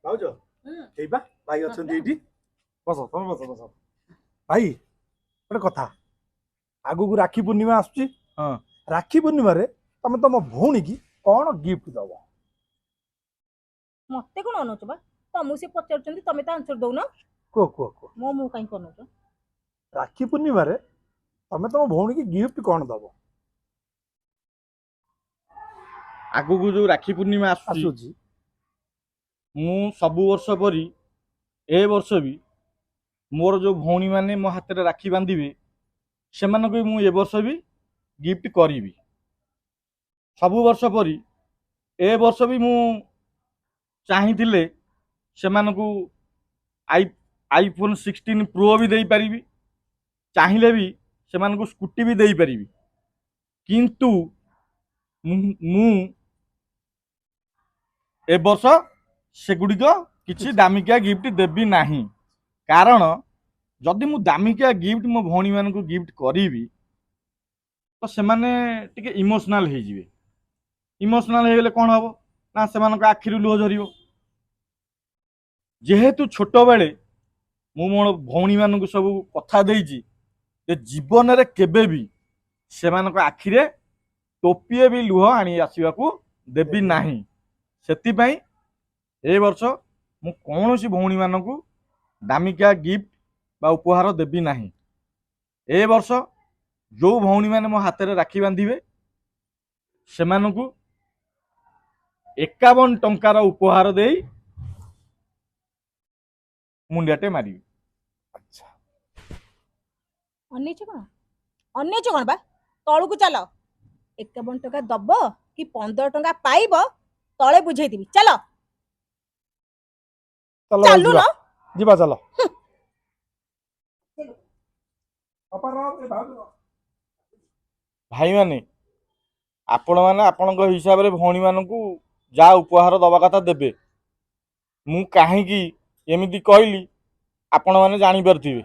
ଭାଉଜ, ଏଇ ବା ଭାଇ ଅଛନ୍ତି ଏଇଠି। ବସ, ତମେ ବସ, ବସ। ଭାଇ, ଗୋଟେ କଥା, ଆଗକୁ ରାକ୍ଷୀ ପୂର୍ଣ୍ଣିମା ଆସୁଛି। ହଁ। ରାକ୍ଷୀ ପୂର୍ଣ୍ଣିମାରେ ତମେ ତମ ଭଉଣୀକି କଣ ଗିଫ୍ଟ ଦବ? ମତେ କଣ ଅନଉଛ ବା? ତମକୁ ସେ ପଚାରୁଛନ୍ତି, ତମେ ତ ଆନ୍ସର ଦଉନ। କୁହ, କୁହ, କୁହ। ମୋ ମୁଁ କାହିଁକି ଅନଉଛ? ରାକ୍ଷୀ ପୂର୍ଣ୍ଣିମାରେ ତମେ ତମ ଭଉଣୀକି ଗିଫ୍ଟ କଣ ଦବ? ଆଗକୁ ଯୋଉ ରାକ୍ଷୀ ପୂର୍ଣ୍ଣିମା ଆସୁଛି, ଆସୁଛି, ମୁଁ ସବୁ ବର୍ଷ ପରି ଏ ବର୍ଷ ବି ମୋର ଯୋଉ ଭଉଣୀମାନେ ମୋ ହାତରେ ରାକ୍ଷୀ ବାନ୍ଧିବେ, ସେମାନଙ୍କୁ ବି ମୁଁ ଏ ବର୍ଷ ବି ଗିଫ୍ଟ କରିବି। ସବୁ ବର୍ଷ ପରି ଏ ବର୍ଷ ବି ମୁଁ ଚାହିଁଥିଲେ ସେମାନଙ୍କୁ ଆଇଫୋନ୍ 16 ପ୍ରୋ ବି ଦେଇପାରିବି, ଚାହିଁଲେ ବି ସେମାନଙ୍କୁ ସ୍କୁଟି ବି ଦେଇପାରିବି। କିନ୍ତୁ ମୁଁ ଏ ବର୍ଷ ସେଗୁଡ଼ିକ କିଛି ଦାମିକିଆ ଗିଫ୍ଟ ଦେବି ନାହିଁ। କାରଣ ଯଦି ମୁଁ ଦାମିକିଆ ଗିଫ୍ଟ ମୋ ଭଉଣୀମାନଙ୍କୁ ଗିଫ୍ଟ କରିବି, ତ ସେମାନେ ଟିକେ ଇମୋସନାଲ ହେଇଯିବେ। ଇମୋସନାଲ ହେଇଗଲେ କ'ଣ ହବ ନା, ସେମାନଙ୍କ ଆଖିରୁ ଲୁହ ଝରିବ। ଯେହେତୁ ଛୋଟବେଳେ ମୁଁ ମୋ ଭଉଣୀମାନଙ୍କୁ ସବୁ କଥା ଦେଇଛି ଯେ ଜୀବନରେ କେବେ ବି ସେମାନଙ୍କ ଆଖିରେ ଟୋପିଏ ବି ଲୁହ ଆଣି ଆସିବାକୁ ଦେବି ନାହିଁ, ସେଥିପାଇଁ ଏ ବର୍ଷ ମୁଁ କୌଣସି ଭଉଣୀମାନଙ୍କୁ ଦାମିକିଆ ଗିଫ୍ଟ ବା ଉପହାର ଦେବି ନାହିଁ। ଏ ବର୍ଷ ଯେଉଁ ଭଉଣୀମାନେ ମୋ ହାତରେ ରାକ୍ଷୀ ବାନ୍ଧିବେ, ସେମାନଙ୍କୁ 51 ଟଙ୍କାର ଉପହାର ଦେଇ ମୁଣ୍ଡିଆଟେ ମାରିବି। ଆଚ୍ଛା। ଅନେଇଛ କଣ? ଅନେଇଛ କଣ ବା? ତଳକୁ ଚାଲ। 51 ଟଙ୍କା ଦବ କି 15 ଟଙ୍କା ପାଇବ, ତଳେ ବୁଝେଇଦେବି, ଚାଲ। ଚାଲ ଭାଇ, ଚାଲୁନ। ଯିବା, ଯିବା, ଚାଲ। ବାପା ରହ, ଏ ଭାଉଜ ରହ। ଭାଇମାନେ, ଆପଣମାନେ ଆପଣଙ୍କ ହିସାବରେ ଭଉଣୀମାନଙ୍କୁ ଯାହା ଉପହାର ଦେବା କଥା ଦେବେ। ମୁଁ କାହିଁକି ଏମିତି କହିଲି, ଆପଣମାନେ ଜାଣିପାରୁଥିବେ।